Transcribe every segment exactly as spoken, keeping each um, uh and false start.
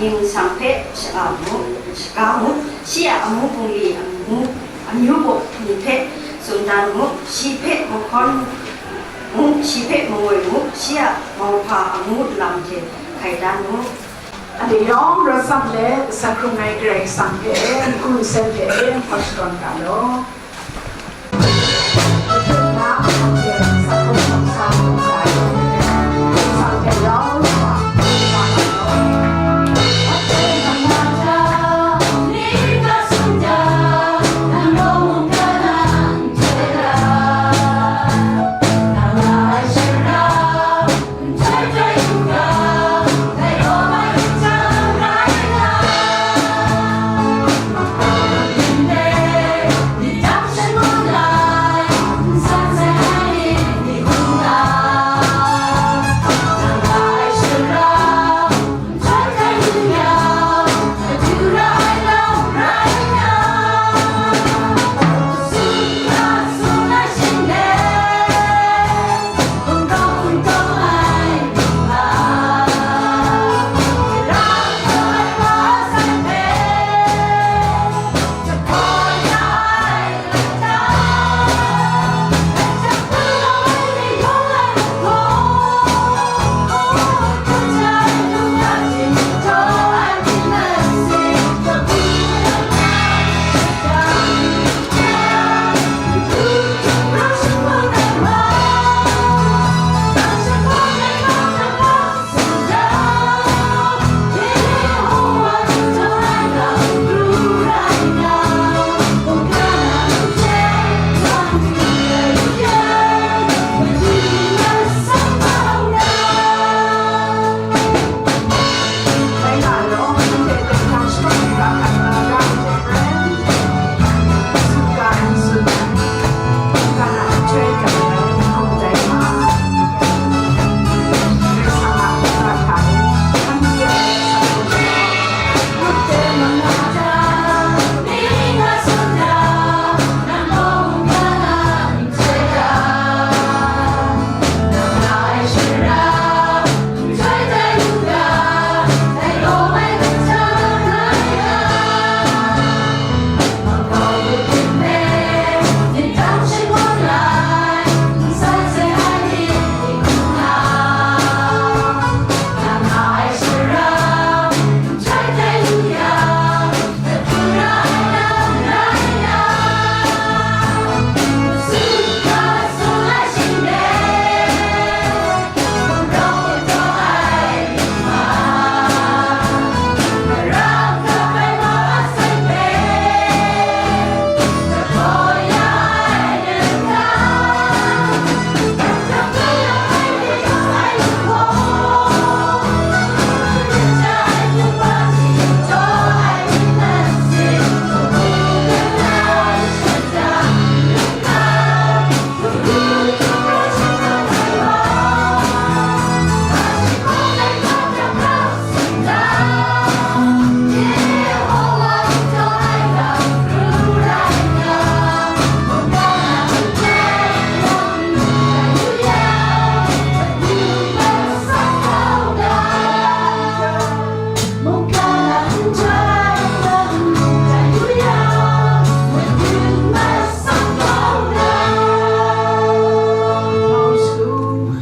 Mying nsang hpe sha-, a, mu, shaga mu, shi a amu bungli amu, amyu baw ni hpe tsun dan mu, shi hpe mahkawn mu, shi hpe mangoi mu, shi a mauhpa amu lam hte hkai dan mu. Anhte yawng rawt tsap let, sa hkrung ai Karai Kasang hpe, n-gun nsen hte, hkau shadawn ga law.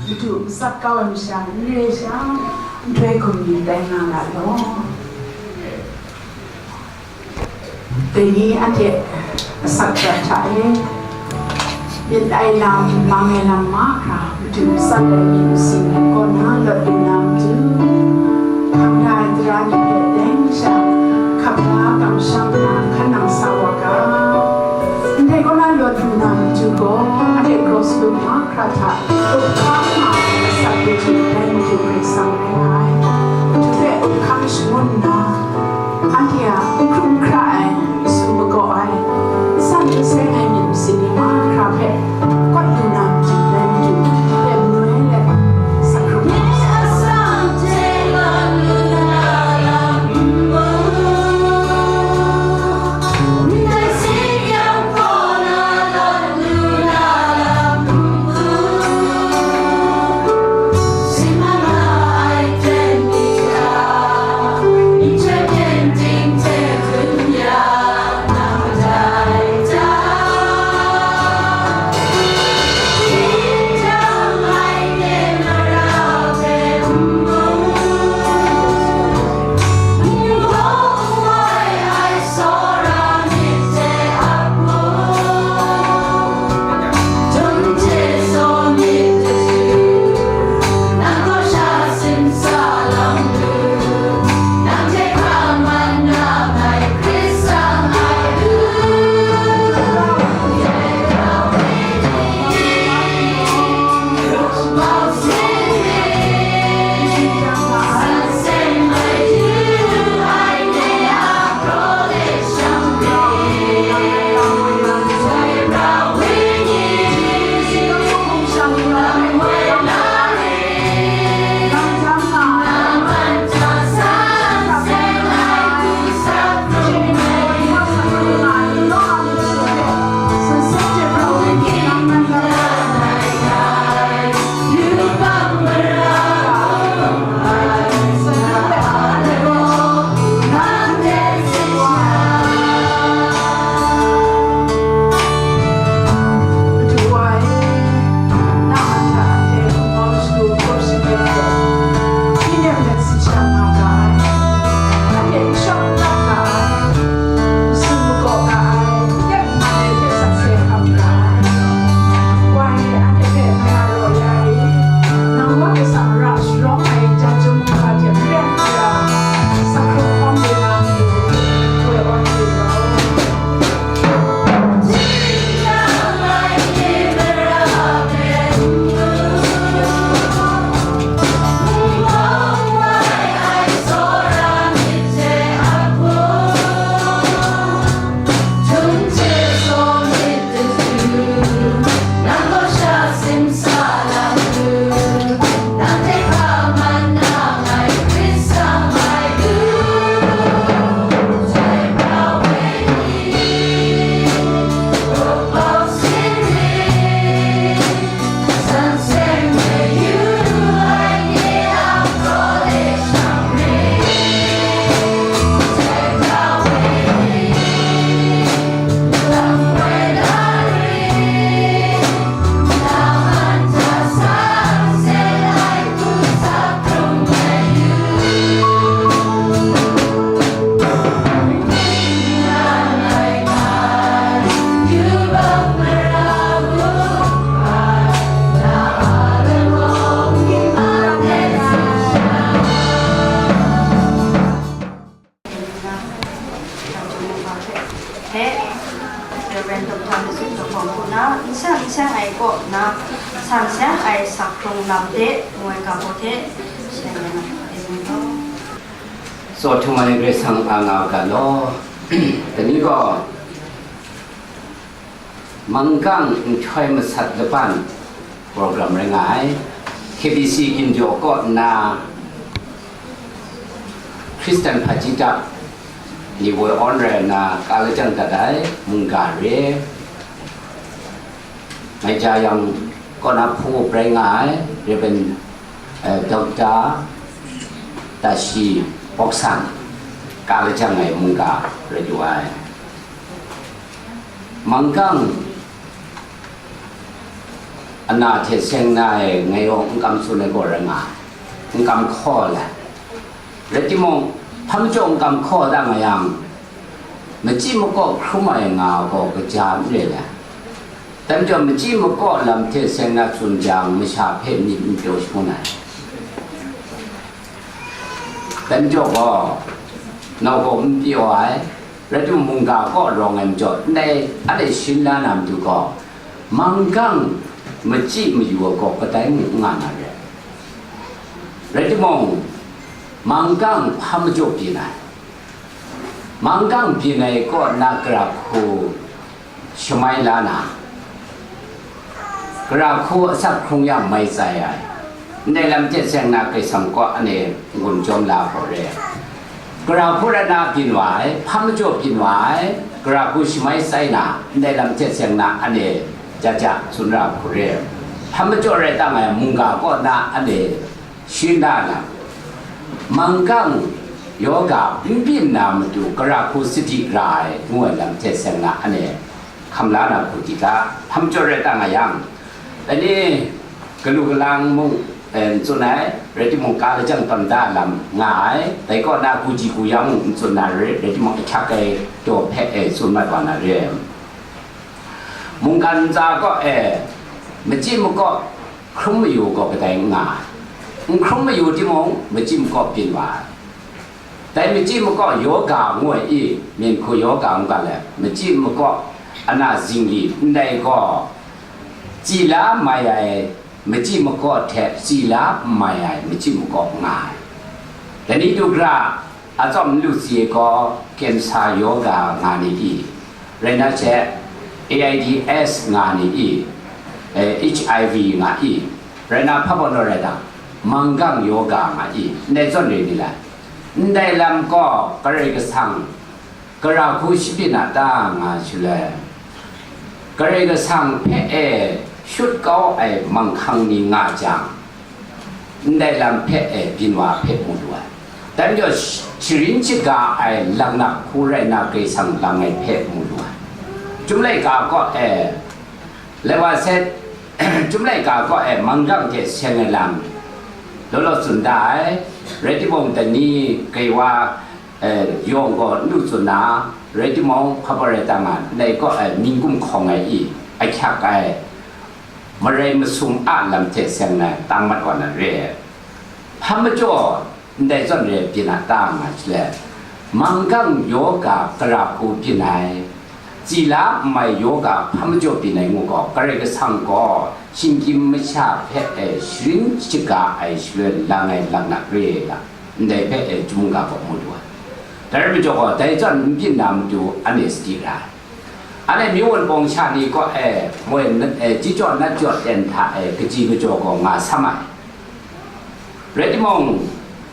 Madu matsat kau ai masha n re sha, nhtoi hkum ni tai nga nga law. Dai ni anhte asak prat hta e, myit ai lam, mang ai lam mahkra, Madu matsat ai myit masin kaw na lawt lu na matu, hkam da ai tara ni hpe teng sha, hkap la kamsham na hkan nang sa wa ga. Ndai kaw na lawt lu na matu gaw, anhte kraw salu mahkra hta up hkang nga ai asak hte dai Madu Karai Kasang rai nga ai. Madu hpe up hkang shangun nna, anhte a n hkrum hkra ai, n su magaw ai, n san n seng ai myit masin ni mahkra hpe kawt lu na matu, dai Madu hpe manoi let, sa hkrum Hte, Reverend Doctor Masu Jawhpawng hku na, n seng n seng ai kaw na, san seng ai sakhkrung lam hte, ngu ai ga baw hte, shaloi na, amen. Tsaw htung ai Karai Kasang a nga u ga law. Dai ni gaw, manggang nhtoi masat laban program rai nga ai. K B C Ginjaw kaw nna Hkristan hpaji dap ni woi awn rai nna ka lajang dat ai mungga re. Mai ja yang kaw na hpung up rai nga ai Reverend, eh, Doctor Tashi Bawksan ka lajang ai mungga rai lu ai. Manggang ana hte seng na e ngai yawng n kam tsun ai gaw rai nga ai, n kam hkaw ai. Rai timung, hpa majaw n kam hkaw da nga yang, machyi makaw hkrum ai nga gaw kaja n re ai. Dai majaw, machyi makaw lam hte seng na tsun jang, masha hpe myit n pyaw shangun ai. Dai majaw gaw, nau gaw n pyaw ai, rai timung, mungga kaw rawng ai majaw, ndai anhte shin la na matu gaw, manggang machyi mayu ai gaw kadai mung n nga na re. Rai timung, manggang hpa majaw byin ai. Manggang byin ai kaw na gara hku shamai la na, gara hku asak hkrung yang mai tsai ai. Ndai lam hte seng na Karai Kasang kaw anhte n-gun jawm la hkaw re. Gara hku rai na byin wa ai, hpa majaw byin wa ai, gara hku shamai tsai na, ndai lam hte seng na anhte ja ja tsun ra hku re. Hpa majaw rai ta nga ai mungga kaw na anhte shin da na, manggang yoga n byin na matu gara hku sadi ra ai, ngu ai lam hte seng na anhte hkam la na hku di ga, hpa majaw rai ta nga yang, dai ni galu galang mung, eh, n tsun ai, rai timung, ka lajang tawn da lam nga ai, dai kaw na hku ji hku ya mung n tsun na re, rai timung, ahkyak ai daw hpe, eh, tsun mat wa na re. Mungkan ntsa kaw e, machyi makaw hkrum mayu gaw kadai n nga ai. N hkrum mayu timung, machyi makaw byin wa ai. Dai machyi makaw yoga ngu ai i, myen hku yoga ngu ga le, machyi makaw ana zingli ndai gaw, tsila mai ai machyi makaw hte tsila n mai ai machyi makaw nga ai. Dai ni du gara, atsawm n lu si ai gaw, cancer yoga nga ni i, rai na she, A I D S nga ni i, eh, H I V nga i, rai na hpa baw naw rai dang, manggang yoga nga i, ndai zawn re ni lai. Ndai lam gaw Karai Kasang gara hku shabyin a ta nga shaloi, Karai Kasang hpe e shut kau ai manghkang ni nga jang, ndai lam hpe e byin wa hpe mu lu ai. Dai majaw, sh-, sharin shaga ai laknak hku rai na Karai Kasang lang ai hpe mu lu ai. Chyum laika kaw e, lai wa se, chyum laika kaw e manggang hte seng ai lam law law tsun da ai. Rai timung, dai ni kai wa, eh, yawng gaw n lu tsun na, rai timung, hpa baw rai ta nga, ndai kaw e mying kumhkawng ai i, ahkyak ai, marai masum a lam hte seng na tang mat wa na re. Hpa majaw, ndai zawn re byin a ta nga shaloi, manggang yoga gara hku byin ai, tsila n mai yoga hpa majaw byin ai ngu gaw, Karai Kasang gaw shinggyim masha hpe e sharin shaga ai shaloi lang ai laknak re ai lam, ndai hpe e chyum ga gaw mu lu ai. Dai rai majaw gaw, dai zawn n byin na matu anhte sadi ra ai. Anhte myu wunpawng sha ni kaw e, moi, eh, jijawt natjawt ten hta e kaji kajaw gaw nga sam ai. Rai timung,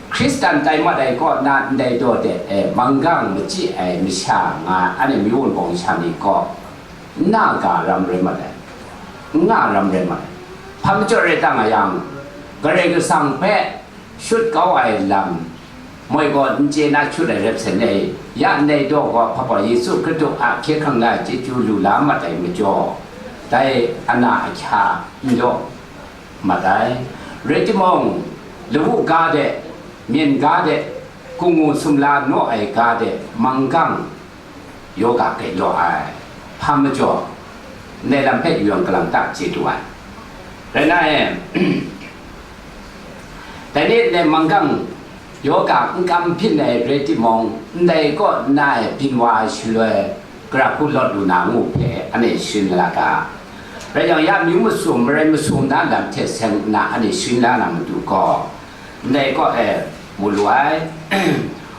Hkristan tai mat ai kaw na ndai daw de e manggang machyi ai masha nga anhte myu wunpawng sha ni kaw, n na ga ram rai mat ai, n nga ram rai mat ai. Hpa majaw rai ta nga yang, Karai Kasang hpe shut kau ai lam, moi gaw n chye na shut ai rep sen e, ya ndai daw gaw hpa gaw Yesu Hkristu a hkye hkrang la ai chyeju lu la mat ai majaw, dai ana ahkya n daw mat ai. Rai timung, lawu ga de, myen ga de, kungwu sumla naw ai ga de, manggang yoga grai law ai. Hpa majaw, ndai lam hpe yu yang kalang ta chye du ai. Rai na e, dai ni ndai manggang yoga n kam byin ai rai timung, ndai kaw na e byin wa ai shaloi, Gara hku lawt lu na ngu hpe anhte sharin la ga. Rai yang, ya amyu masum, marai masum na lam hte seng nna anhte sharin la na matu gaw, ndai kaw e mu lu ai.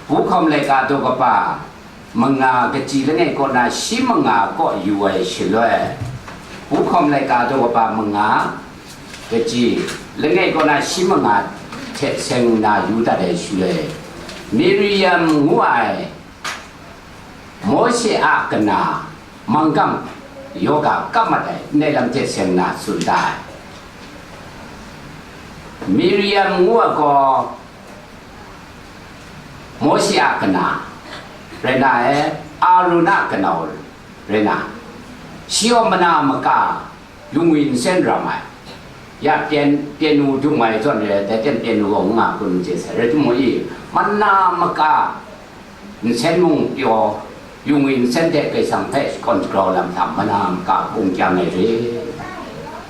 Pu hkawm laika daw kaba manga kaji langai kaw na shi manga kaw yu ai shaloi, Pu hkawm laika daw kaba manga kaji langai kaw na shi manga hte seng nna yu dat ai shaloi, Miriam ngu ai Mawshe a kana manggang yoga kap mat ai ndai lam hte seng nna tsun da ai. Miriam ngu ai gaw Mawshe a kana rai na ai, Arun a kanau rai na, shi gaw mana maka, yung wi nsen ram ai. Ya pyen, pyen u dung ai zawn re, dai ten pyen u gaw nga kun n chye sai, rai timung i, mana maka nsen mung pyaw, yung wi nsen hte Karai Kasang hpe shakawn shagrau lam hta mana maka bung kyang ai re.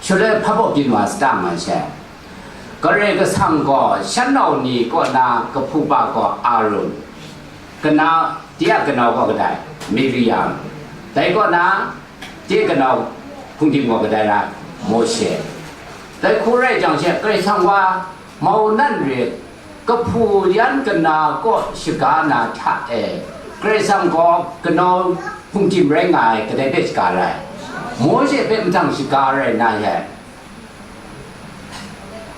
Shaloi hpa baw byin wa sata nga she. Karai Kasang gaw shan nau ni kaw na kahpu pa gaw Arun, kana, de a kanau gaw kadai, Miriam, dai kaw na, de kanau hpungdim gaw kadai ra, Mawshe. Dai hku rai jang she, Karai Kasang wa mau nan re, kahpu yan kana kaw shaga na hta e, Karai Kasang gaw kanau hpungdim rai nga ai kadai hpe shaga rai, Mawshe hpe mahtang shaga rai na he.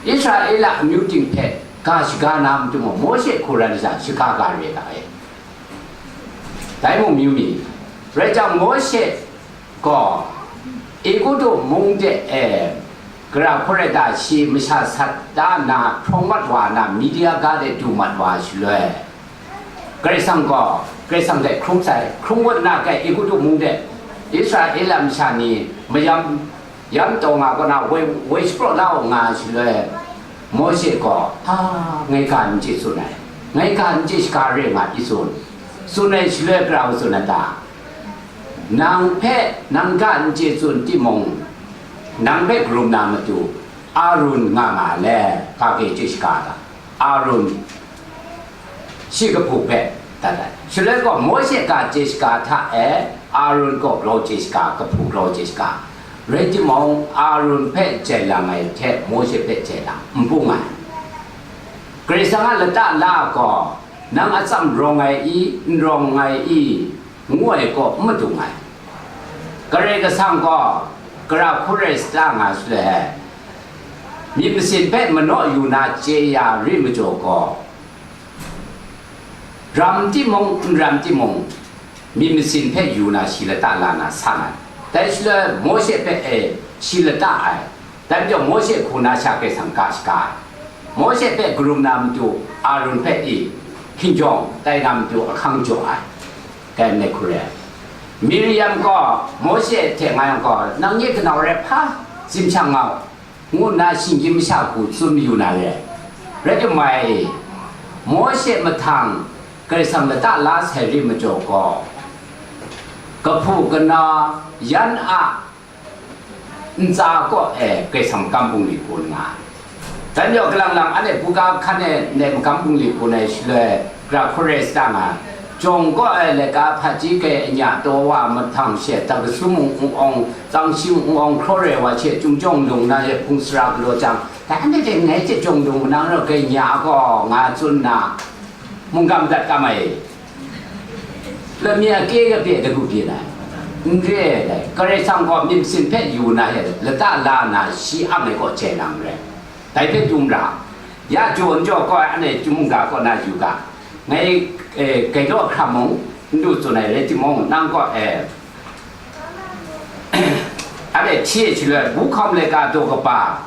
Israela amyu ting hpe ga shaga na matu mung, Mawshe hku rai na sha shaga ga re ga e. Dai mung myu mi, rai jang, Mawshe gaw Egutu mung de e gara hku rai ta, shi masha sat da nna hprawng mat wa na, Midia ga de du mat wa shaloi, Karai Kasang gaw, Karai Kasang hte hkrung sai, hkrung wut na kai Egutu mung de Israela masha ni mayam yam taw nga kaw na woi, woi shapraw la u nga shaloi, Mawshe gaw, a, ngai ga n chye tsun ai, ngai ga n chye shaga re nga i tsun, tsun ai shaloi, gara hku tsun ai ta? Nang hpe, nang ga n chye tsun timung, nang hpe karum na matu, Arun nga nga le, ga hpe chye shaga ta? Arun shi kahpu hpe dat ai. Shaloi gaw, Mawshe ga chye shaga hta e, Arun gaw grau chye shaga, kahpu grau chye shaga. Rai timung, Arun hpe jai lang ai hte Mawshe hpe jai lang n bung ai. Karai Kasang a lata la gaw, nang atsam rawng ai i, n rawng ai i, ngu ai kaw n madung ai. Karai Kasang gaw gara hku rai sata nga shaloi, myit masin hpe manaw yu na chye ya ri majaw gaw, ram timung, n ram timung, myit masin hpe yu na shi lata la na san ai. Dai shaloi Mawshe hpe e shi lata ai. Dai majaw Mawshe hku na sha Karai Kasang ga shaga ai. Mawshe hpe karum na matu Arun hpe i, hkinjawng tai na matu ahkang jaw ai. Dai nme hku re ai. Miriam gaw Mawshe hte nga yang gaw, nang nye kanau rai hpa, zim shang nga u, ngu nna shinggyim masha hku tsun mayu na re. Rai timung, Mawshe mahtang Karai Kasang lata la sai ri majaw gaw, kahpu kana yan a ntsa kaw e Karai Kasang makam bungli kun nga ai. Dai majaw, kalang lang anhte buga hkan e ndai makam bungli kun ai shaloi, gara hku rai sata nga ai. Jawng kaw e laika hpaji kai anya taw wa mahtang she, dakasu mung n-awng, tsang shi mung n-awng, hkraw re wa she, Chyum Jawng Lung na she hpung sara galaw jang, dai anhte hte ngai hte Jawng Lung manang rau kai nya gaw, nga tsun nna, mungga madat kam ai. Lamya kye kape dagu byin ai. N re ai dai. Karai Kasang gaw myit masin hpe yu na he, lata la na shi ang ai kaw jai lang rai. Dai hpe dum ra. Ya jaw n jaw kaw ai, anhte chyum mungga kaw na yu ga. Ngai, eh, gailawt hkra mung, n du tsun ai rai timung, nang kaw, eh, anhte hti e shaloi, bu hkawm laika daw kaba,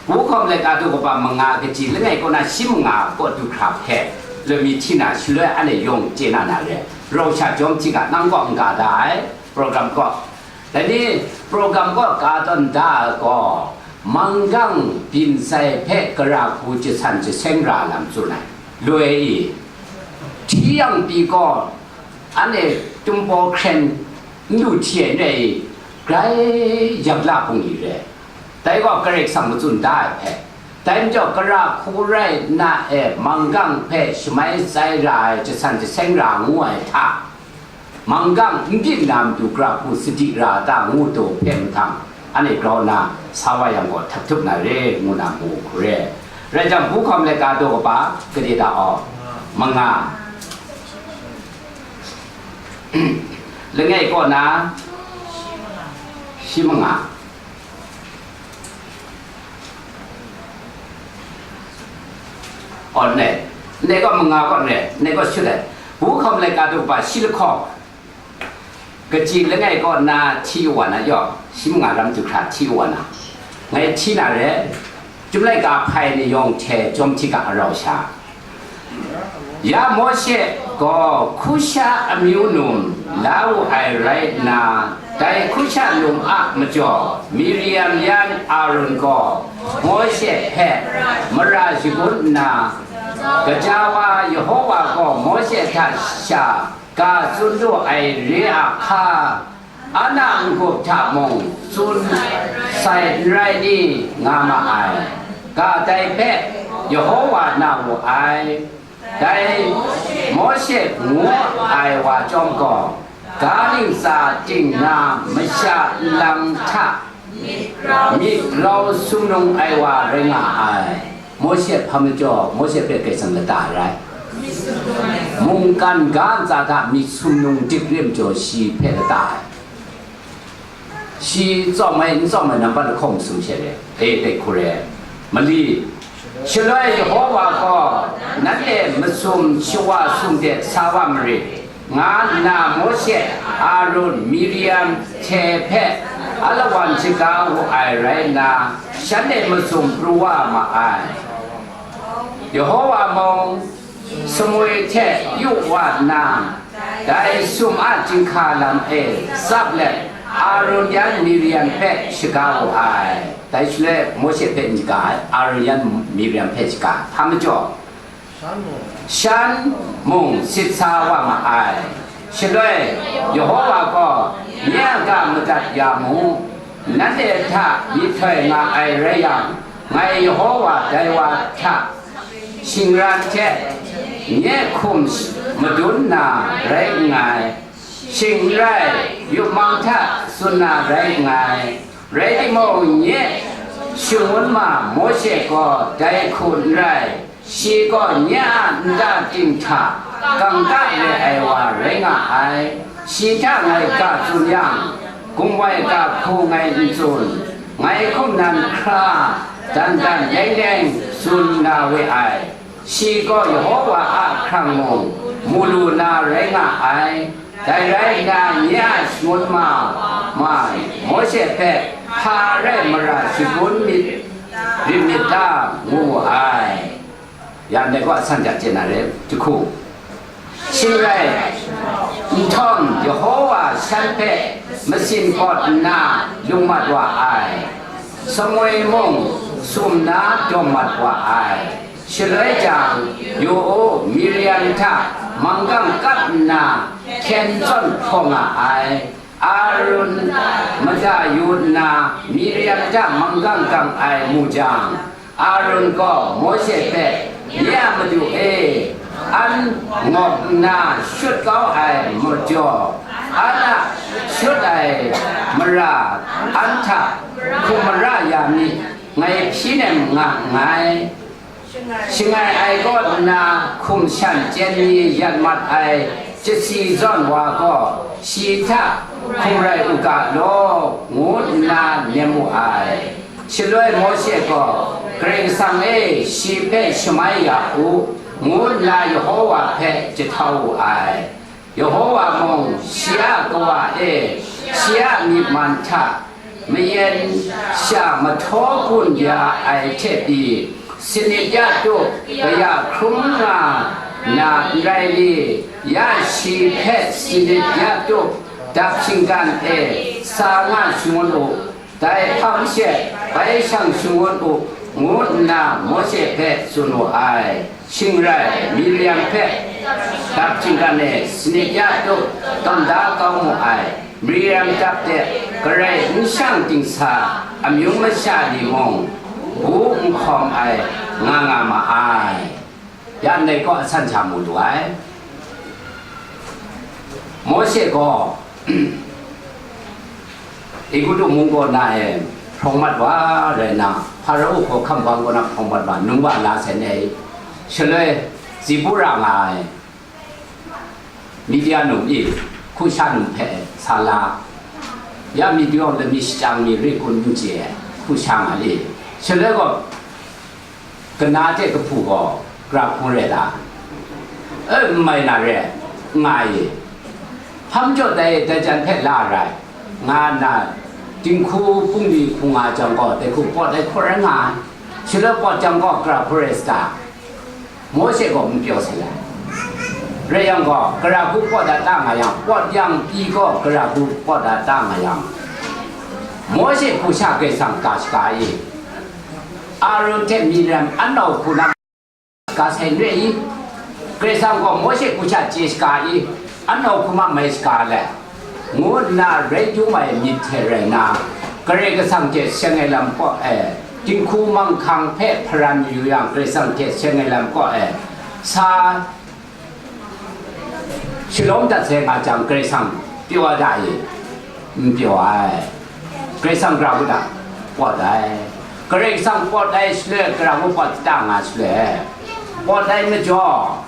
bu hkawm laika daw kaba manga kaji langai kaw na shi manga kaw du hkra hpe, loi mi hti na shaloi anhte yawng chye na na re, rau sha jawm hti ga, nang kaw n ga da ai, program kaw. Dai ni, program kaw ka tawn da ai gaw, manggang byin sai hpe gara hku jasan jaseng ra lam tsun ai, loi i, hti yang pyi gaw, anhte tumpaw hkren n lu hti ai n rai i, grai yak la hpung li re. Dai gaw Karai Kasang matsun da ai hpe, dai majaw gara hku rai nna e manggang hpe shamai tsai ra ai jasan jaseng ra ngu ai hta, Manggang n byin na matu, gara hku sadi ra a ta ngu taw hpe mahtang, anhte grau nna sa wa yang gaw, htak htup na re, ngu na mu hku re. Rai jang, bu hkawm laika daw kaba gade da aw. Manga. Langai kaw na shi manga. Aw, ne, ne gaw manga gaw ne, ne gaw shut ai. Bu hkawm laika daw kaba shi lahkawng, kaji langai kaw na hti wa na yaw, shi manga lam du hkra hti wa na, ngai hti na re, Chyum laika hpai ni yawng hte jawm hti ga arau sha. Ya Mawshe gaw Hkusha amyu num la wu ai rai nna, dai Hkusha num a majaw Miriam yan Aaron gaw Mawshe hpe mara shagun nna, gaja wa Yehowa gaw Mawshe hta sha ga tsun lu ai re a hka, Ana n-gup hta mung tsun sai n rai ni, nga ma ai. Ga dai hpe Yehowa na wu ai. Dai Mawshe ngu ai wa chyawm gaw, ga ntsa ting na masha nlang hta myit grau sumnung ai wa rai nga ai. Mawshe hpa majaw, Mawshe hpe Karai Kasang lata rai. Mungkan ga ntsa hta myit sumnung dik re majaw, shi hpe lata ai. Shi tsawm ai, n tsawm ai, nampat lahkawng masum she re, e, dai hku re, mali. Shaloi Yehowa gaw, nanhte masum shawa sum de sa wa marit, nga nna Mawshe, Aaron, Miriam hte hpe alawan shaga wu ai rai nna, shanhte masum pru wa ma ai. Yehowa mung, Sumwi hte yu wa nna, dai sum a chyinghka lam e tsap let, Aaron yan Miriam hpe shaga wu ai. Dai shaloi Mawshe hpe n shaga ai, Aaron yan Miriam hpe shaga ai. Hpa majaw, shan mung sit sa wa ma ai. Shaloi Yehowa gaw, nye a ga madat ya mu, nanhte hta myihtoi nga ai rai yang, ngai Yehowa dai wa hta shingran hte nye hkum madun na rai nngai, shing n rai, yupmang hta tsun na rai nngai. Rai timung, nye shangun ma Mawshe gaw dai hku n rai, shi gaw nye a nta ting hta kangka re ai wa rai nga ai. Shi hta ngai ga tsun yang, gumwai ga hku ngai n tsun, ngai hkum nan hkra dan dan leng leng tsun na we ai. Shi gaw Yehowa a hkrang mung mu lu na rai nga ai. Dai rai nna, nye a shangun ma, ma Mawshe hpe hpa rai mara shagun myit, rit myit ta, ngu wu ai. Yang dai gaw a san ja chye na re, jahku. Shing rai nhtawm, Yehowa shan hpe masin kawt nna lung mat wa ai. Sumwi mung sum na dawm mat wa ai. Shaloi jang, yu u, Miriam hta manggang kap nna hkyen zawn hpaw nga ai. Aaron mada yu nna, Miriam hta manggang gang ai mu jang, Aaron gaw Mawshe hpe, "Nye a madu e, an ngawk nna shut kau ai majaw, an a shut ai mara an hta hkum mara ya mi, ngai hpyi nem nga nngai." Shangai ai kaw nna hkum shan chyen mi yat mat ai chyasi zawn wa gaw, shi hta hkum rai u ga law, ngu nna nem wu ai. Shaloi Mawshe gaw, "Karai Kasang e, shi hpe shamai ya u," ngu nna Yehowa hpe jahtau wu ai. Yehowa mung shi a kawa e, shi a myit man hta mayen sha mahtaw gun ya ai hte pyi, sinit ya tup kaya hkrum nga na n rai li? Ya shi hpe sinit ya tup dap shinggan e sa nga shangun u, dai hpang she bai shang shangun u, ngu nna Mawshe hpe tsun wu ai. Shing rai, Miriam hpe dap shinggan e sinit ya tup tawn da kau mu ai. Miriam dap de, Karai n shang dingsa amyung masha ni mung bu n hkawm ai nga nga ma ai. Ya ndai kaw a san hta mu lu ai. Mawshe gaw Egutu mung kaw na e hprawng mat wa rai nna, Hpara hkawhkam bang kaw na hprawng mat wa, nung wa la sai nei. Shaloi Zipura nga ai Midia num i, Hkusha num hpe sa la, ya Midia lami shachyang mi ri kun n chye ai, Hkusha nga i. Shaloi gaw, kana hte kahpu gaw gara hku rai ta? E, n mai na re, nga i. Hpa majaw dai, dai jan hpe la rai, nga nna, dinghku bungli hku nga jang gaw, dai hku pawt ai hku rai nga ai. Shaloi pawt jang gaw, gara hku rai sa ta? Mawshe gaw n pyaw sai ai. Rai yang gaw, gara hku pawt dat ta nga yang, pawt yang pyi gaw, gara hku pawt dat ta nga yang, Mawshe hku sha Karai Kasang ka shaga i, Aaron hte Miriam an nau hku na ka sai n re i? Karai Kasang gaw Mawshe hku sha chye shaga i, an nau hku ma mai shaga let, ngu nna rai dum ai myit hte rai nna, Karai Kasang hte seng ai lam kaw e, dinghku manghkang hpe hparan yu yang, Karai Kasang hte seng ai lam kaw e, sa shalawm dat sai nga jang, Karai Kasang pyaw da i? N pyaw ai. Karai Kasang gara hku ta? Pawt ai. Karai Kasang pawt ai shaloi, gara hku pawt ta nga shaloi, pawt ai majaw,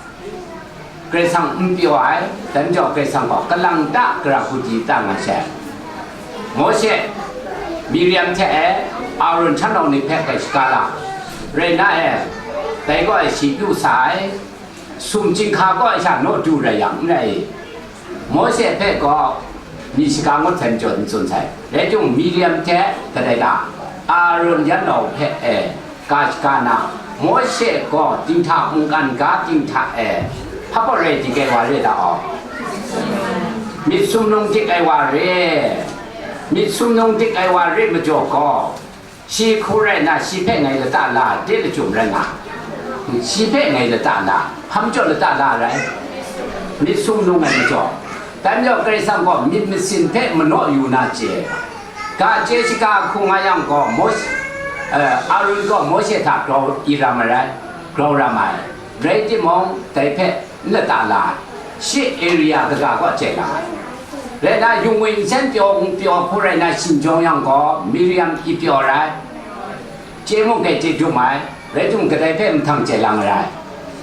Karai Kasang n pyaw ai, dan jaw Karai Kasang gaw kalang ta gara hku di ta nga sai. Mawshe, Miriam hte e, Aaron htan nau ni hpe grai shaga la, rai nna e, dai gaw e shi pyu sa ai, sumching hka kaw sha naw du rai yang, n rai i? Mawshe hpe gaw mi shaga ngut hten jaw n tsun sai. Rai timung, Miriam hte kadai ta? Aaron yan nau hpe e, ka shaga na, Mawshe gaw dinghta mungkan ga ting hta e, hpa gaw rai dik ai wa re ta aw? Myit sumnung dik ai wa re. Myit sumnung dik ai wa re majaw gaw, shi hku rai nna, shi hpe ngai lata la de lachyum rai nga, shi hpe ngai lata la, hpa majaw lata la rai? Myit sumnung ai majaw. Dai majaw Karai Kasang gaw myit masin hpe manaw yu na chye, ga chye shaga hku nga yang gaw, Mawshe, eh, Aaron gaw Mawshe hta grau i ram ai rai, grau ram ai. Rai timung, dai hpe n lata la ai, shi area kaga kaw chye lang ai. Rai nna, yung ngwi nsen pyaw, pyaw hku rai nna, shingjawng yang gaw, Miriam i pyaw rai, chye mung grai chye dum ai, rai timung, kadai hpe mahtang chye lang ai rai?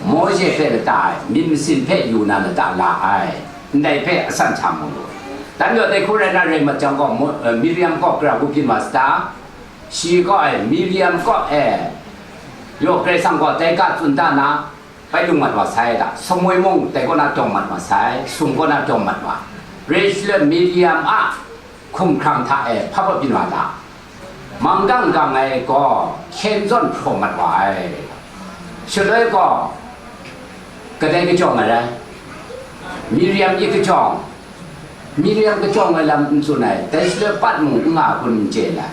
Mawshe hpe lata ai, myit masin hpe yu na lata la ai, ndai hpe asan hta mu lu. Dan gaw dai hku rai nna, rai mat jang gaw, Mo-, eh, Miriam gaw gara hku byin wa sa ta? Shi gaw e, Miriam gaw e, yaw, Karai Kasang gaw dai ga tsun da na, bai lung mat wa sai da, Samuel mung dai kaw na dawng mat wa sai, sum kaw na dawng mat wa. Rai shaloi Miriam a hkumhkrang hta e hpa byin wa da, manggang gang ai gaw hkyen zawn hpraw mat wa ai. Shaloi gaw kadai kajawng ai rai? Miriam i kajawng. Miriam kajawng ai lam n tsun ai, dai shaloi pat mung n nga kun n chye ai.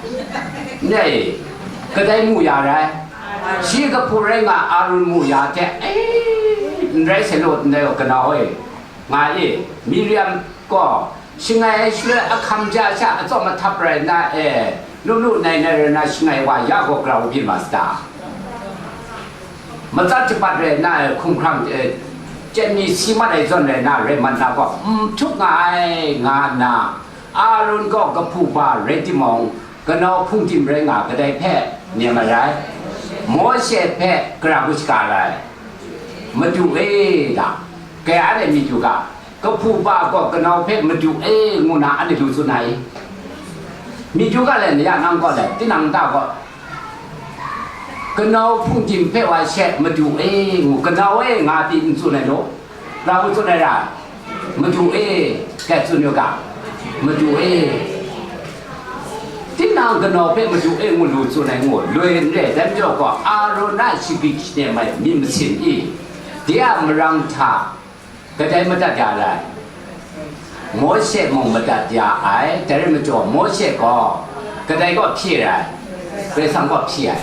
Ndai, kadai mu ya rai? Shi kahpu rai nga Aaron mu ya hte, e, n rai sai law, ndai gaw kanau e, nga e, Miriam gaw, shangai ai shaloi ahkam ja sha atsawm ahtap rai nna e, lu lu nai nai rai nna shangai wa ya gaw, gara hku byin wa sa ta? Matsat shabat rai nna, hkumhkrang, eh, chyen ni si mat ai zawn rai nna, rai mat na gaw, n htup nga ai, nga nna, Aaron gaw kahpu ba rai timung, kanau hpungdim rai nga kadai hpe nem ai rai? Mawshe hpe gara hku shaga rai? Madu e da, kaya anhte myit yu ga, kahpu ba gaw kanau hpe madu e ngu na anhte lu tsun ai. Myit yu ga le, na ya nang gaw le, tinang nta gaw, kanau hpungdim hpe wa she madu e ngu, kanau e nga pyi n tsun ai law, gara hku tsun ai ra? Madu e, kai tsun yu ga, madu e. Tinang kanau hpe madu e ngu lu tsun ai ngu, loi n re, dai majaw gaw, Aaron a shagrit shanem ai myit masin i, de a marang hta, kadai madat ya ai? Mawshe mung madat ya ai, dai rai majaw, Mawshe gaw kadai kaw hpyi rai? Karai Kasang kaw hpyi ai.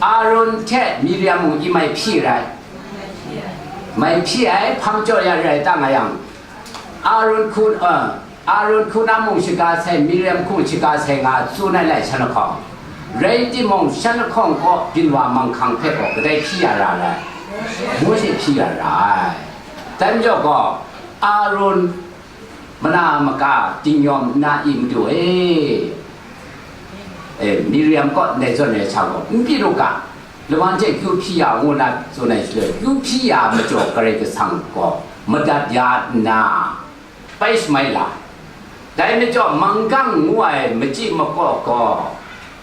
Aaron hte Miriam mung i mai hpyi rai? Mai hpyi ai, hpa majaw ya rai ta nga yang, Aaron hku, uh, Aaron hku na mung shaga sai, Miriam hku shaga sai nga tsun ai lai shan lahkawng, rai timung, shan lahkawng kaw byin wa manghkang hpe gaw kadai hpyi ya ra ai? Mawshe hpyi ya ra ai. Dai majaw gaw, Aaron Mana maka tingyawm nna i madu e, e, Miriam kaw ndai zawn ai sha gaw, n pyi lu ga, lawan hte kyu hpyi ya ngu na tsun ai shaloi, kyu hpyi ya majaw Karai Kasang gaw madat ya nna, bai shamai la. Dai majaw manggang ngu ai machyi makaw gaw,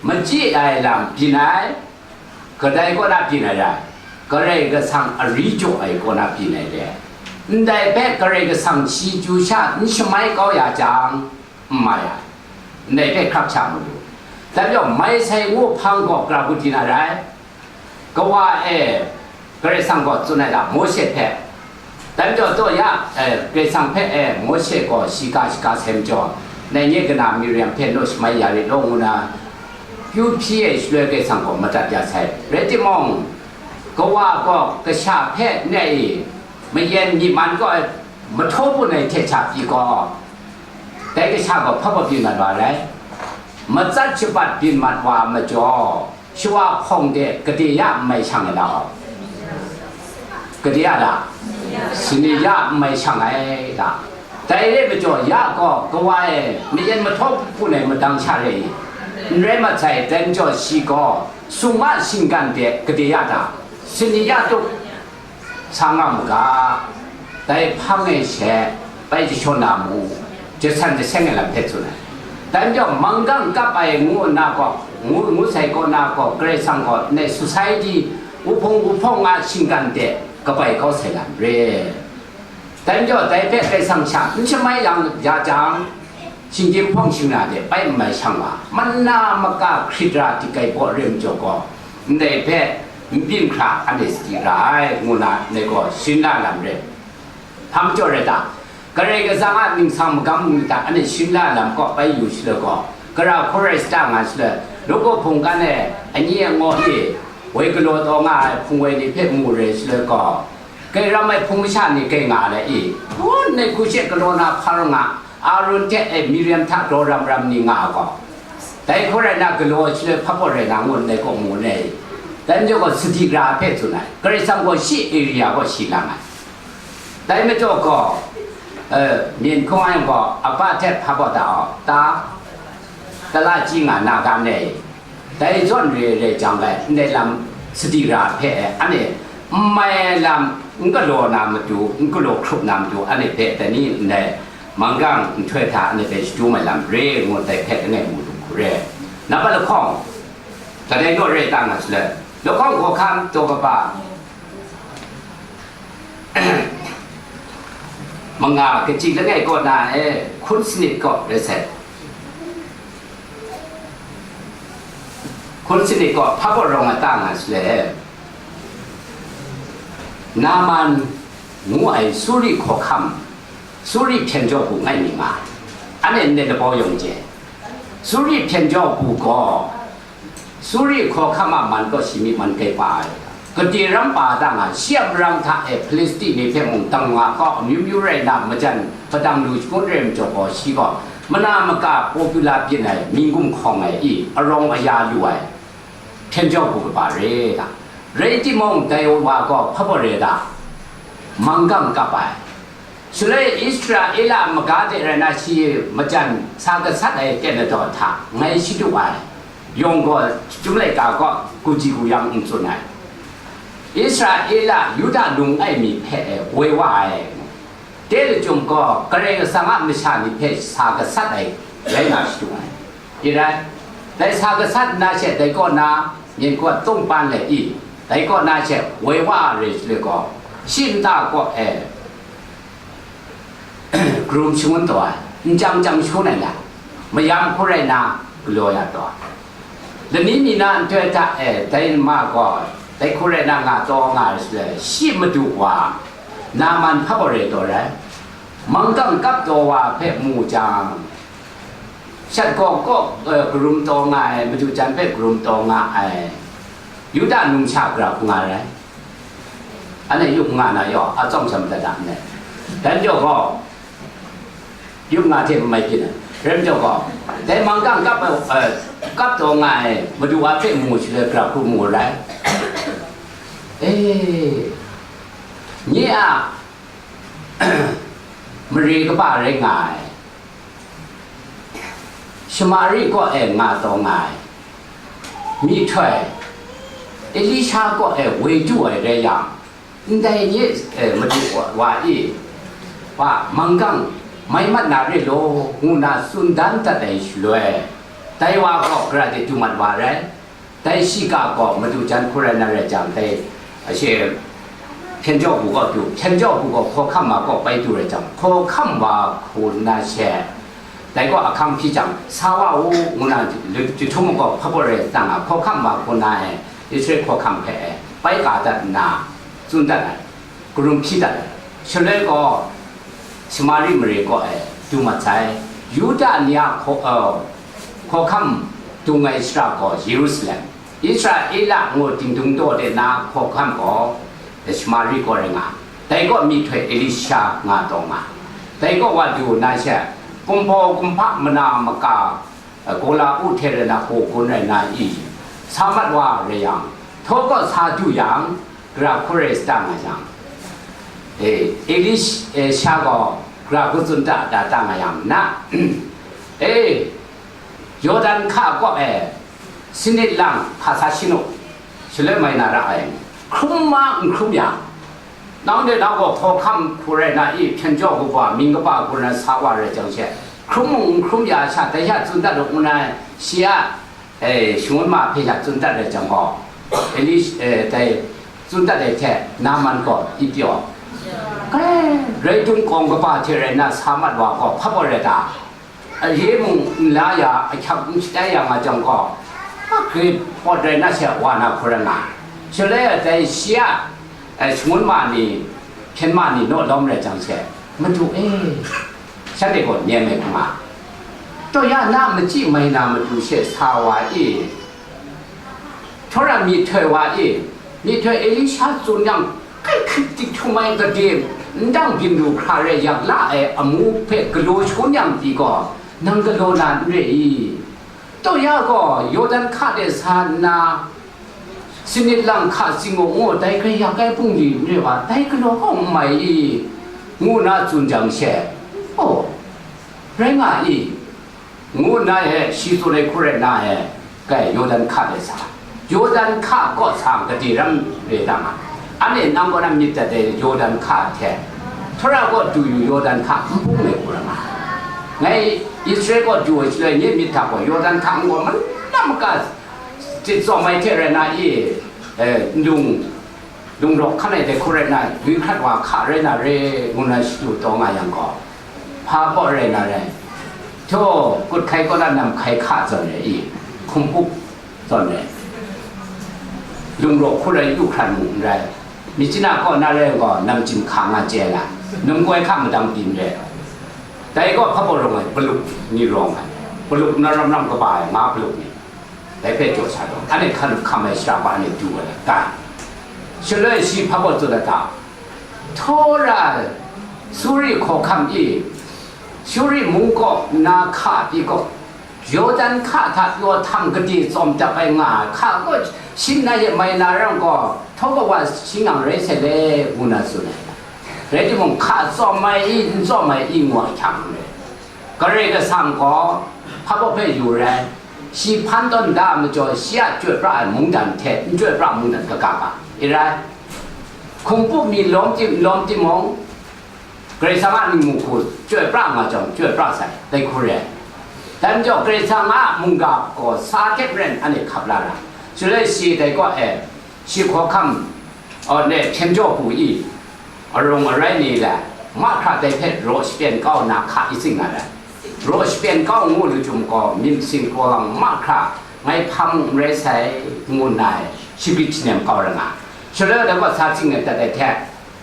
machyi ai lam byin ai, kadai kaw na byin ai rai? Karai Kasang ari jaw ai kaw na byin ai le. Ndai hpe Karai Kasang shi chyu sha n shamai kau ya jang, n mai ai. Ndai hpe hkrap sha mu lu. Dai majaw, mai sai ngu hpang gaw, gara hku di na rai? Kawa e, Karai Kasang gaw tsun ai da, Mawshe hpe. Dai majaw, taw ya, e, Karai Kasang hpe, e, Mawshe gaw shi ga shaga sai majaw, nai nye kana Miriam hpe naw shamai ya rit law, ngu na, kyu hpyi ai shaloi Karai Kasang gaw madat ya sai. Rai timung, kawa gaw kasha hpe nai i, mayen myi man kaw ai mahtaw bun ai hte hta pyi gaw, dai kasha gaw hpa gaw byin mat wa ai rai. Matsat shabat byin mat wa majaw, shawa hpawng de gade ya n mai shang ai lau. Gade ya da? Sani ya n mai shang ai da. Dai re majaw, ya gaw kawa e mayen mahtaw bun ai madang sha re i, n rai mat sai, dai majaw shi gaw summa shinggan de gade ya da? Sani ya tup sa nga mu ga, dai hpang e she bai jashaw na mu, jasan jaseng ai lam hpe tsun ai. Dai majaw, manggang kap ai ngu nna gaw, ngu, ngu sai kaw na gaw, Karai Kasang gaw ndai society, wuhpung wuhpawng a shinggan de kabai kau sai lam re. Dai majaw, dai hpe Karai Kasang sha n shamai yang ya jang, shinggyim hpawng shingna de bai n mai shang wa, mana maka hkrit ra dik ai baw re majaw gaw, ndai hpe n byin hkra anhte sadi ra ai, ngu na ndai gaw shin la lam re. Hpa majaw rai ta? Karai Kasang a ningsang magam mung hta anhte shin la lam kaw bai yu shaloi gaw, gara hkun rai sa ta nga shaloi, nawku hpungkan e anyi angaw ni, woi galaw taw nga ai hpung woi ni hpe mu re shaloi gaw, kai ram ai hpung masha ni kai nga ai i, hpun ai hku she galaw na hpar nga, Arun hte, e, Miriam hta daw ram ram ni nga ai gaw, dai hku rai na, galaw ai shaloi hpa gaw rai na ngu ndai gaw mu ai. Dai majaw gaw sadi ra hpe tsun ai, Karai Kasang gaw shi area gaw shi lang ai. Dai majaw gaw, e, myen hkawng ai gaw, apa hte hpa gaw ta, ta, tala chyi nga na ga ndai. Dai zawn re ai rai jang gaw, ndai lam sadi ra hpe anhte n mai ai lam n galaw na matu, n galaw hkrup na matu, anhte hpe dai ni ndai manggang nhtoi hta anhte hpe shadum ai lam re ngu dai hpe langai mu lu hku re. Nambat lahkawng, kadai naw re ta nga shaloi, lahkawng hkawhkam daw kaba manga kaji langai kaw na e, hkun sanit kaw rai sai. Hkun sanit kaw hpa gaw rawng ai ta nga shaloi, Naman ngu ai Suri hkawhkam, Suri hpyen jaw bu ngai mi nga ai. Anhte ndai labau yawng chye. Suri hpyen jaw bu gaw, Suri hkawhkam a man kaw shi myi man kai pa ai. Gade ram pa da nga, shi a marang hta e Hpilisti ni hpe mung dang nga kau, amyu myu rai na, majan padang lu shangun rai majaw gaw, shi gaw mana maka popular byin ai, myin gumhkawng ai i, arawng aya lu ai, hpyen jaw bu kaba re ta. Rai timung, dai wa gaw hpa gaw re ta? Manggang kap ai. Shaloi Israela maga de rai na, shi majan sa gasat ai ten ladaw hta ngai shadu ai, yawng gaw chyum laika gaw, kaji guyang n tsun ai. Israela Yuda lung ai mi hpe woi wa ai. De lachyum gaw, Karai Kasang a masha ni hpe sa gasat ai rai na shadu ai. Rai, dai sa gasat nna she, dai kaw na myen kaw tungpan let i, dai kaw na she woi wa re shaloi gaw, shi nta kaw e, karum shangun taw ai, nchyang chyang shangun ai lam, mayam hku rai na, galaw ya taw ai. Lani mi na nhtoi hta e, dai ma gaw, dai hku rai na nga taw nga ai shaloi, shi madu wa, Naman hpa gaw re taw rai, manggang kap taw wa hpe mu jang, shat gaw kaw, e, karum taw nga ai, madu jan hpe karum taw nga ai, Yuda numsha gara hku nga rai. Anhte yup nga na yaw, a tsawm sha madat da nngai. Dai majaw gaw, yup nga hte n mai byin ai. Rai majaw gaw, dai manggang kap, e, kap taw nga ai, madu wa hpe mu shaloi gara hku mu rai. E, nye a mare kaba rai nga ai, Shamari kaw e nga taw nga ai, myihtoi, Elisha kaw e woi du ai rai yang, ndai nye, e, madu wa, wa e, wa manggang mai mat na re law, ngu na tsun dan dat ai shaloi, dai wa gaw gara de du mat wa rai. Dai shiga gaw madu jan hku rai na rai jang, dai ashe hpyen jaw bu gaw du, hpyen jaw bu gaw hkawhkam wa kaw bai du rai jang, hkawhkam wa hku na she, dai gaw ahkang hpyi jang, sa wa u, ngu na jahtum gaw hpabaw rai nna, hkawhkam wa hku na e, Israel hkawhkam hpe e, bai ka dat nna, tsun dat ai, karum hpyi dat ai. Shaloi gaw, Shamari mare kaw e du mat sai. Yuda ni a hkaw-, uh, hkawhkam dung ai shara gaw Yerusalem, Israela ngu Dingdung daw de na hkawhkam gaw Shamari kaw rai nga. Dai kaw myihtoi Elisha nga taw nga. Dai kaw wa du na she, kumhpaw kumhpa mana maka, gola u hte rai na, hpaw gun rai na i, sa mat wa rai yang, htaw kaw sa du yang, gara hku rai sa ta nga yang, e, Elisha gaw gara hku tsun ta, da ta nga yang, na, e, Yawdan hka kaw e, sanit lang hpa sa shanu, shaloi mai na ra ai, hkrum ma n hkrum ya, nang de nang gaw hkawhkam hku rai na i, hpyen jaw kaba, mying kaba hku rai na sa wa rai jang she, hkrum mung n hkrum ya sha, dai sha tsun dat u ngu na, shi a, e, shangun ma hpe sha tsun dat rai jang gaw, Eli-, e, dai tsun dat ai hte Naaman gaw i pyaw, kai, rai dung kawng kaba hte rai na sa mat wa gaw hpabaw rai ta? Aye mung n la ya, ahkyak n shatai ya nga jang gaw, a grit pawt rai na she wa na hku rai nga. Shaloi a dai shi a, e, shangun ma ni, hpyen ma ni naw lawm rai jang she, Madu e, shanhte gaw nem ai hku nga. Taw ya na machyi mai na matu she sa wa e, Htawra myihtoi wa e, myihtoi Elisha tsun yang, kai hkrit tik htum ai gade, ndang byin lu hkra rai yak la ai amu hpe galaw shangun yang pyi gaw, nang galaw na n re i? Taw ya gaw, Yawdan hka de sa nna, sanit lang hka tsing u ngu, dai grai yak ai bungli n re wa, dai galaw kaw n mai i? Ngu na tsun jang she, aw, rai nga i? Ngu nna e, shi tsun ai hku rai nna e, kai, Yawdan hka de sa, Yawdan hka kaw sa gade ram re da nga, anhte nang kaw na myit dat ai Yawdan hka hte, Htawra kaw du yu Yawdan hka n bung ai hku rai nga, ngai Israel kaw du ai shaloi nye myit hta gaw Yawdan hka n gaw malam maka tit tsawm ai hte rai nna i, e, ndung, lungrawk hkan ai dai hku rai na, gwi hkrat wa hka rai na re, ngu na shadu taw nga yang gaw, hpa kaw rai na rai, htaw, kut hkai kaw na nam hkai hka zawn rai i, hkum pup zawn rai, lungrawk hku rai yu hkrat mu n rai, myit china kaw na rai gaw, namchyim hka nga chye na, num koi hka madang pyi n rai, dai gaw hpa kaw rawng ai, paluk ni rawng ai, paluk na ram ram kaba ai, nga paluk ni. Dai hpe jaw sa taw, anhte hkan hkam ai shara hpa anhte du ai, tai. Shaloi shi hpa kaw tsun ai ta? Htawra Suri hkawhkam i, Suri mung kaw na hka pyi gaw, Yawdan hka hta pyaw htam gade tsawm dap ai nga ai hka gaw, shin na ye mai na ram gaw, htawra wa shingang rai sai le, ngu na tsun ai. Rai timung, hka tsawm ai i, n tsawm ai i, ngu ai hkyang re. Karai Kasang gaw hpa kaw hpe yu rai, shi hpan tawn da ai majaw, shi a chyoi pra ai mungdan hte n chyoi pra ai mungdan kaga ga, i rai. Hkum pup mi lawm tim, lawm timung, Karai Kasang a ningmu hku chyoi pra nga jang, chyoi pra sai, dai hku re ai. Dai majaw, Karai Kasang a mungga gaw sa hte maren anhte hkap la ra, shaloi shi dai kaw e, shi hkawhkam, aw, ne hpyen jaw bu i, arung arai ni le, mahkra dai hpe raw shapyen kau nna hka i tsing na rai. Raw shapyen kau ngu lu chyum gaw, myit masin kraw lang mahkra ngai hpa mung n rai sai, ngu nna e, shagrit shanem kau ra nga. Shaloi dai gaw sa tsing ai dat ai hte,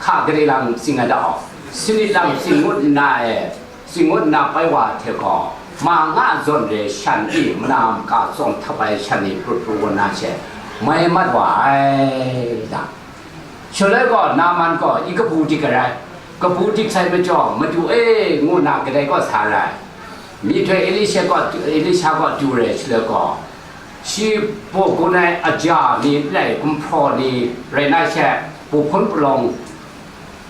hka gade lang tsing ai da aw, sanit lang tsing ngut nna e, Tsingngun na pai wa hte gaw, ma nga zawn re shan i mana maka tsawm htap ai shan ni prut pru wa na she, mai mat wa ai da. Shaloi gaw, Naaman gaw i kabu dik ai rai, kabu dik sai majaw, Madu e, ngu na kadai kaw sa ai rai. Myihtoi Elisha kaw, Elisha kaw du re shaloi gaw, shi baw gun ai aja ni n rai, gumhpraw ni rai na she, bu hpun palawng,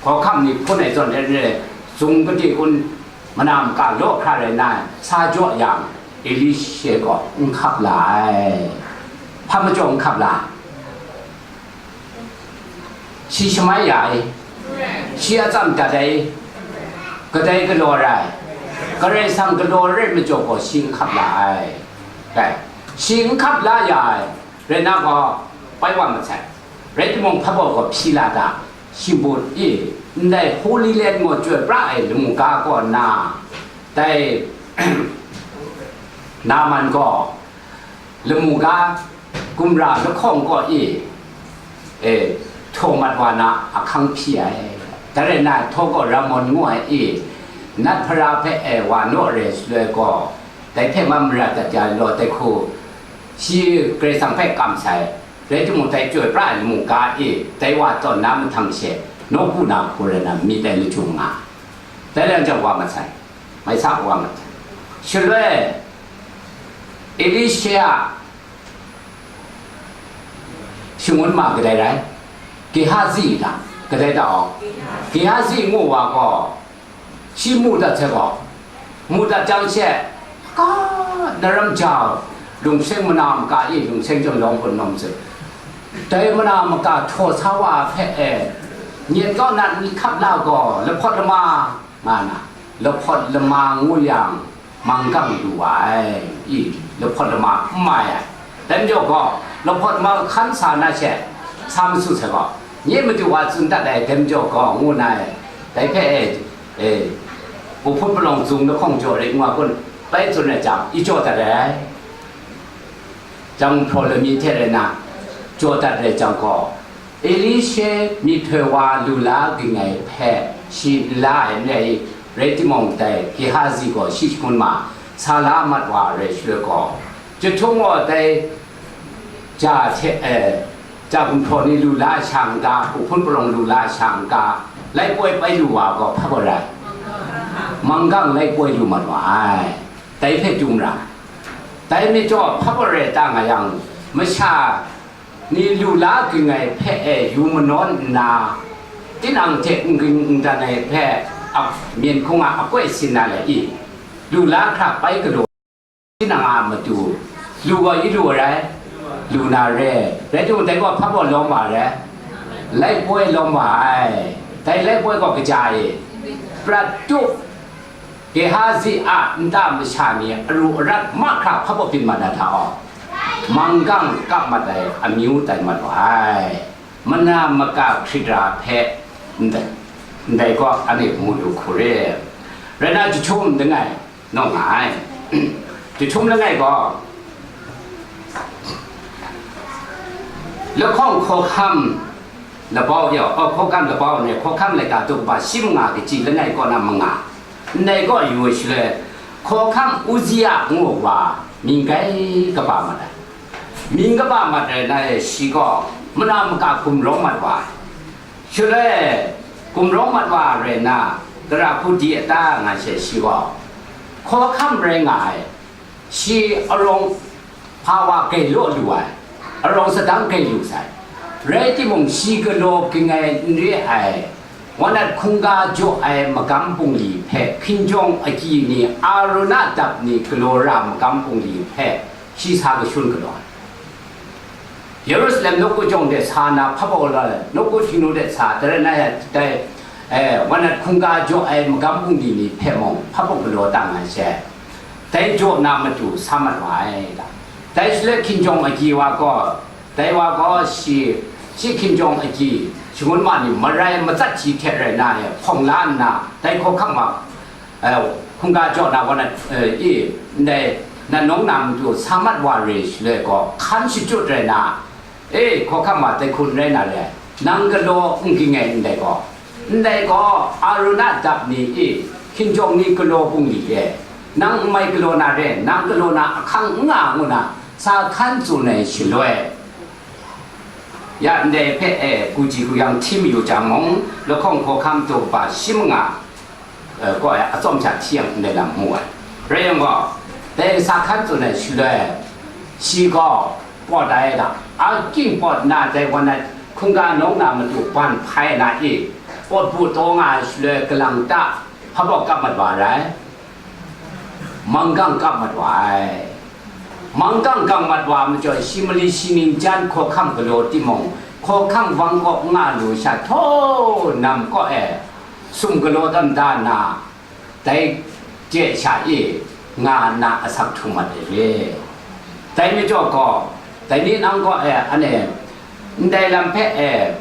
hkawhkam ni hpun ai zawn re, zung kade kun, mana maka law hkra rai na, sa jaw yang, Elisha gaw n hkap la ai. Hpa majaw n hkap la? Shi shamai ya ai, shi a tsam dat ai, kadai galaw rai, Karai Kasang galaw rai majaw gaw shi n hkap la ai. Rai, shi n hkap la ya ai, rai na gaw, bai wa masai. Rai timung, hpa baw gaw hpyi la ta, shingput i, ndai Holy Land gaw chyoi pra ai lamu ga kaw nna, dai Naaman gaw, lamu ga gumra lahkawng kaw i, e, htaw mat wa na ahkang hpyi ai. Dai rai na, htaw gaw Ramon ngu ai i, nat hpara hpe, e, wa naw re shaloi gaw, dai hpe ma mara dat ya law, dai hku shi Karai Kasang hpe kam sai, rai timung, dai chyoi pra ai lamu ga i, dai wa tawn na mahtang she, nawku na hku rai na, myit ai lachyum nga, dai lam jang wa masai, mai sa wa masai. Shaloi, Elisha a shangun ma kadai rai? Gehazi ta, kadai ta aw? Gehazi ngu wa gaw, shi mu dat sai gaw, mu dat jang she, ka, na ram jau, lungseng mana maka i, lungseng jang lawng hpun nawm sai. Dai mana maka htaw sa wa hpe e, nyet kau na n hkap la gaw, lahpawt lama nga na, lahpawt lama ngu yang, manggang lu wa ai, i, lahpawt lama n mai ai. Dai majaw gaw, lahpawt lama hkan sa na she, sa masu sai gaw, nye madu wa tsun dat ai, dai majaw gaw, ngu na ai. Dai hpe, e, e, Uhpun palawng zung lahkawng jaw rai ngu a kun, bai tsun ai jang, i jaw dat ai. Jang hpraw lami hte rai na, jaw dat rai jang gaw, Elisha myihtoi wa lu la ging ai hpe shi n la ai n rai i, rai timung, dai Gehazi gaw shi shangun ma sa la mat wa ai rai shaloi gaw, jahtum gaw dai ja hte, e, ja gumhpraw ni lu la sha n ga, uhpun palawng lu la sha n ga, laipoi bai lu wa gaw hpa gaw rai? Manggang laipoi lu mat wa ai. Dai hpe chyum ra. Dai majaw hpa gaw rai ta nga yang, masha ni lu la ging ai hpe e yu manawn nna, tinang hte n ging n dan ai hpe a, myen hkung a akoi sin na le i, lu la hkra bai galaw, tinang a matu, lu gaw i lu ai rai, lu na re, rai timung, dai gaw hpa gaw lawm wa ai rai, laipoi lawm wa ai, dai laipoi gaw kaja e, prat tup, Gehazi a nta masha ni aru arat mahkra hpa baw byin mat na hta aw, manggang kap mat ai amyu tai mat wa ai. Mana maka hkrit ra hpe ndai, ndai gaw anhte mu lu hku re. Rai na, jahtum langai naw nga ai. Jahtum langai gaw, lahkawng hkawhkam labau yawng, oh, hkawhkam labau ni, hkawhkam laika daw kaba shi manga kaji langai kaw na manga, ndai kaw yu ai shaloi, hkawhkam Uzia ngu wa mying gai kaba mat ai. Mying kaba mat ai na e, shi gaw mana maka gumrawng mat wa ai. Shaloi, gumrawng mat wa rai nna, tara hku di a ta nga she, shi gaw hkawhkam rai nga ai. Shi arawng hpa wa gai law lu ai, arawng sadang gai lu sai. Rai timung, shi galaw ging ai n re ai, wanat hkungga jaw ai magam bungli hpe, hkinjawng agyi ni, Aruna dap ni galaw ra magam bungli hpe, shi sa kashun galaw ai. Yerusalem nawku jawng de sa na hpa baw la, nawku htingnu de sa, dai rai na ya, dai, eh, wanat hkungga jaw ai magam bungli ni hpe mung hpa baw galaw tang ai she, dai jaw na matu sa mat wa ai ta. Dai shaloi hkinjawng agyi wa gaw, dai wa gaw shi, shi hkinjawng agyi shangun ma ni marai matsat hti hte rai na e hpawng la nna, dai hkawhkam wa, eh, hkungga jaw na wa na, eh, i, ndai, na nawng na matu sa mat wa re shaloi gaw, hkan shachyut rai na, e, hkawhkam wa dai hku n rai na re, nang galaw n ging ai ndai gaw, ndai gaw Aruna dap ni i, hkinjawng ni galaw bungli e, nang n mai galaw na re, nang galaw na ahkang n nga ngu na, sa hkan tsun ai shaloi, ya ndai hpe e, ku ji ku yang hti mayu jang mung, lahkawng hkawhkam daw kaba shi manga, eh, gaw e, atsawm sha hti yang ndai lam mu ai. Rai yang gaw, dai sa hkan tsun ai shaloi, shi gaw pawt ai da. Aking pawt nna, dai wan ai hkungga nawng na matu ban hpai na i, pawt bu taw nga ai shaloi, galang ta hpa baw kap mat wa ai. Manggang kap mat wa ai. Manggang kap mat wa ai majaw, shi mali shi ning jan hkawhkam galaw timung, hkawhkam wang kaw nga lu sha htaw nam kaw e sum galaw tawn da nna, dai je sha e nga nna asak htum mat ai re. Dai majaw gaw, dai ni nang gaw e, ane, ndai lam hpe e,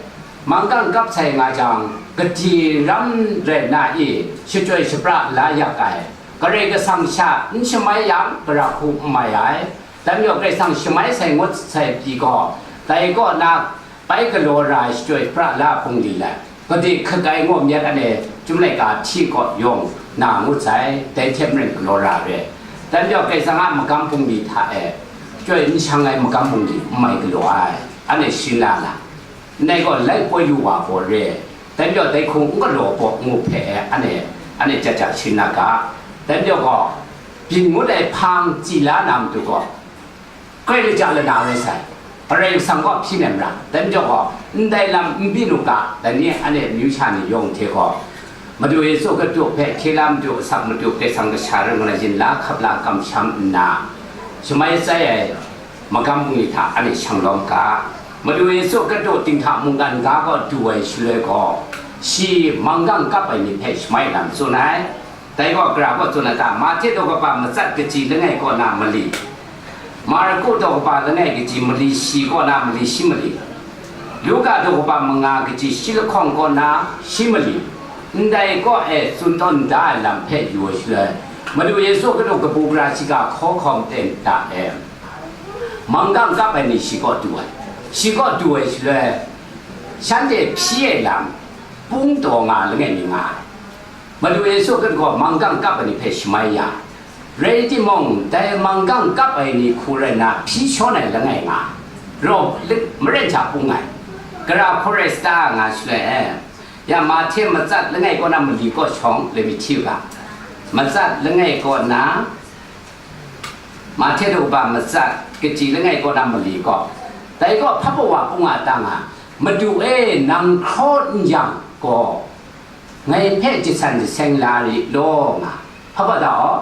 manggang kap sai nga jang, gade ram rai nna e, shachyoi shapra la yak ai, Karai Kasang sha n shamai yang, gara hku n mai ai. Dai majaw Karai Kasang shamai sai ngut sai pyi gaw, dai kaw na bai galaw ra ai shachyoi pra la bungli let, gade hkak ai ngaw myat ane, Chyum laika hti kaw yawng na ngut sai, dai hte maren galaw ra re. Dai majaw Karai Kasang a magam bungli hta e, shachyoi n shang ai magam bungli n mai galaw ai, ane shing la na. Ndai gaw lai poi yu wa gaw re, dai majaw dai hku n galaw gaw ngu hpe e, ane, ane ja ja shing na ga. Dai majaw gaw, byin ngut ai hpang chyi la na matu gaw, grai laja lana rai sai, Karai Kasang gaw hpyi nem ra, dai majaw gaw, ndai lam n byin u ga, dai ni ane amyu sha ni yawng hte gaw, Madu Yesu Hkristu hpe hkye la matu, asak matu, Karai Kasang kasha rai ngu na yin la hkap la kamsham nna, shamai tsai ai magam bungli hta ane shang lawm ga. Madu Yesu Hkristu dinghta mungkan ga kaw du ai shaloi gaw, shi manggang kap ai ni hpe shamai lam tsun ai. Dai gaw gara kaw tsun ai ta? Mahte daw kaba matsat kaji langai kaw na mali, Marku daw kaba langai kaji mali shi kaw na mali shi mali, Luka daw kaba manga kaji shi lahkawng kaw na shi mali, ndai kaw e tsun tawn da ai lam hpe yu ai shaloi, Madu Yesu Hkristu kabu gara shiga hkaw hkawm ten da e, manggang kap ai ni shi kaw du ai. Shi kaw du ai shaloi, shanhte hpyi ai lam pung taw nga langai mi nga ai. Madu Yesu Hkristu gaw manggang kap ai ni hpe shamai ya, rai timung, dai manggang kap ai ni hku rai nna hpyi shawn ai langai nga, raw lit maren hta pung ai, gara hku rai sa ta nga shaloi e, ya Mahte matsat langai kaw na mali kaw shawng, let me hti u ga. Matsat langai kaw na, Mahte daw kaba matsat kaji langai kaw na mali kaw, dai kaw hpa wa pung a ta nga, Madu e, nang hkraw n yang gaw, ngai hpe jasan jaseng la rit law, nga. Hpa da aw?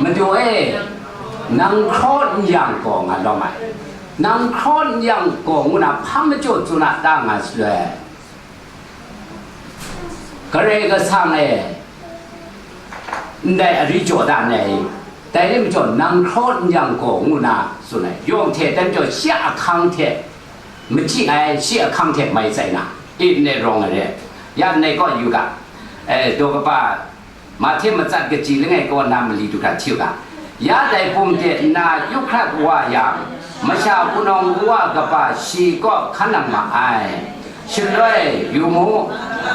Madu e, nang hkraw n yang gaw, nga lawm ai. Nang hkraw n yang gaw, ngu na hpa majaw tsun a ta nga shaloi, Karai Kasang e, ndai ari jaw da ai, dai rai majaw, nang hkraw n yang gaw, ngu na tsun ai. Yawng hte dai majaw, shi a ahkang hte machyi ai, shi ahkang hte mai tsai na, e ndai rawng ai re. Ya ndai kaw yu ga, e, daw kaba, Mahte matsat kaji langai kaw na mali du hkra hti u ga. Ya dai pum de nna yu hkrat wa yang, masha wunawng wuwa kaba shi kaw hkan nang ma ai. Shaloi, yu mu,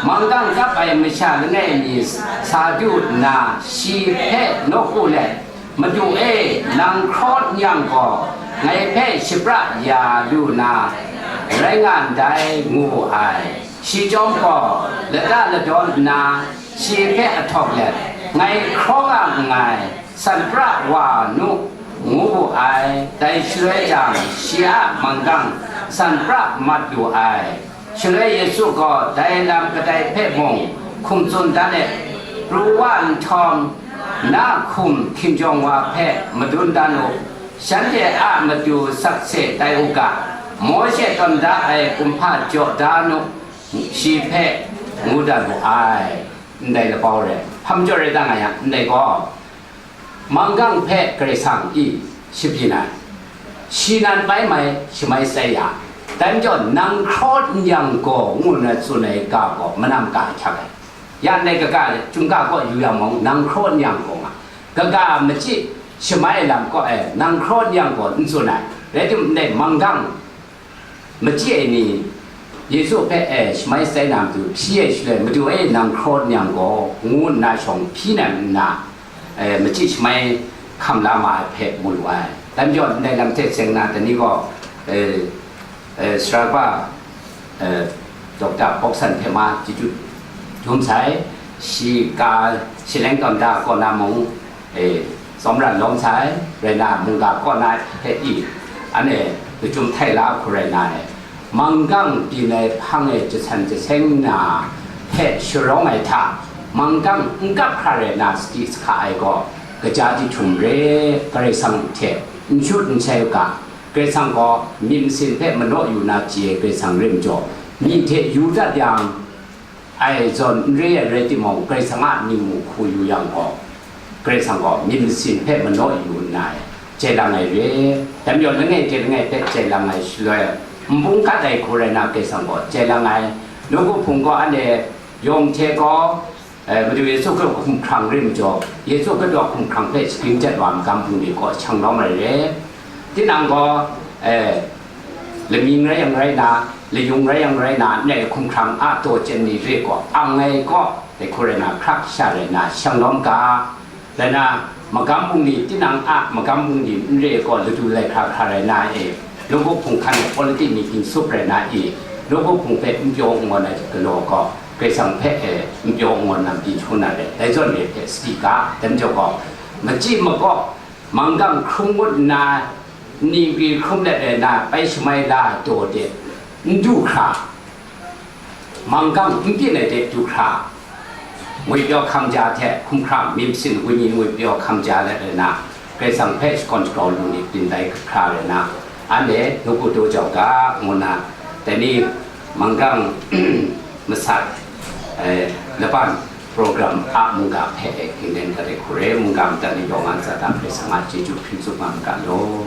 manggang kap ai masha langai mi sa du nna, shi hpe nawku let, Madu e, nang hkraw n yang gaw, ngai hpe shapra ya lu na, rai nga ndai, ngu wu ai. Shi chyawm gaw, lata ladawn nna, shi hpe ahtawk let, ngai hkraw nga nngai, san pra wa nu, ngu wu ai. Dai shaloi jang, shi a manggang san pra mat lu ai. Shaloi Yesu gaw dai lam kadai hpe mung hkum tsun dan let, pru wa nhtawm, na hkum hkinjawng wa hpe madun dan u, shanhte a matu sakse tai u ga, Mawshe tawn da ai kumhpa jaw da nu, shi hpe ngu dat wu ai. Ndai labau rai, hpa majaw rai ta nga yang, ndai gaw, manggang hpe Karai Kasang i shabyin ai, shi nan bai mai shamai sai ya, dai majaw, nang hkraw n yang gaw, ngu nna tsun ai ga gaw, manam ga ahkyak ai. Ya ndai kaga, Chyum ga kaw yu yang mung, nang hkraw n yang gaw nga, kaga machyi shamai ai lam kaw e, nang hkraw n yang gaw, n tsun ai. Rai timung, ndai manggang machyi ai ni, Yesu hpe, e, shamai sai na matu hpyi ai shaloi, Madu e, nang hkraw n yang gaw, ngu nna shawng hpyi na nna, e, machyi shamai hkam la ma ai hpe mu lu ai. Dai majaw, ndai lam hte seng na, dai ni gaw, e, e, Sara kaba, e, Dokta Boksan hpe ma chyeju dum sai, shi ka shaleng tawn da kaw na mung, e, tsawmra lawm sai, rai na, mungga kaw na hpe i, anhte lachyum htai la hku rai na e, manggang byin ai hpang e jasan jaseng na hpe sharawng ai hta, manggang n kap hkra rai na sadi sahka ai gaw, kaja jahtum re, Karai Kasang hte n shut n sai u ga, Karai Kasang gaw myit masin hpe manaw yu na chye Karai Kasang rim jaw, myi hte yu dat yang, ai zawn n re ai rai timung, Karai Kasang a ningmu hku yu yang gaw, Karai Kasang gaw myit masin hpe manaw yu nna, chye lang ai re. Dai majaw, langai hte langai hpe chye lang ai shaloi, nbung kat ai hku rai na, Karai Kasang gaw chye lang ai. Nawku Hpung gaw anhte yawng hte gaw, eh, Madu Yesu Hkristu hkumhkrang rim jaw, Yesu Hkristu a hkumhkrang hpe shagrin jat wa magam bungli gaw shang lawm ai re. Tinang gaw, eh, lamying rai yang rai na, layung rai yang rai na, ndai hkumhkrang a taw chyen ni re gaw, ang ai gaw, dai hku rai na, hkrak sha rai na, shang lawm ga, rai na, magam bungli, tinang a magam bungli n re gaw, ladu lai hkra hkra rai na e, Nawku Hpung hkan ai politic ni ginsup rai na e, Nawku Hpung hpe n pyaw n ngawn ai galaw gaw, Karai Kasang hpe e, n pyaw n ngawn lam ginhtu na re, dai zawn re hpe sadi ga, dai majaw gaw, machyi makaw, manggang hkrum ngut nna, nni gwi hkrum let ai na, pai shamai la ai daw de, n du hkra, manggang n byin ai de du hkra, ngwipyaw hkam ja hte hkumhkrang myit masin wenyi ngwipyaw hkam ja let ai na, Karai Kasang hpe shakawn shakau lu ni byin bai hkra ai na, anhte nawku daw jau ga, ngu na, dai ni manggang masat, eh, laban program a mungga hpe e, hkingdeng dat ai hku re, mungga madat ni yawng a ntsa hta Karai Kasang a chyeju hpring tsup nga mu ga law.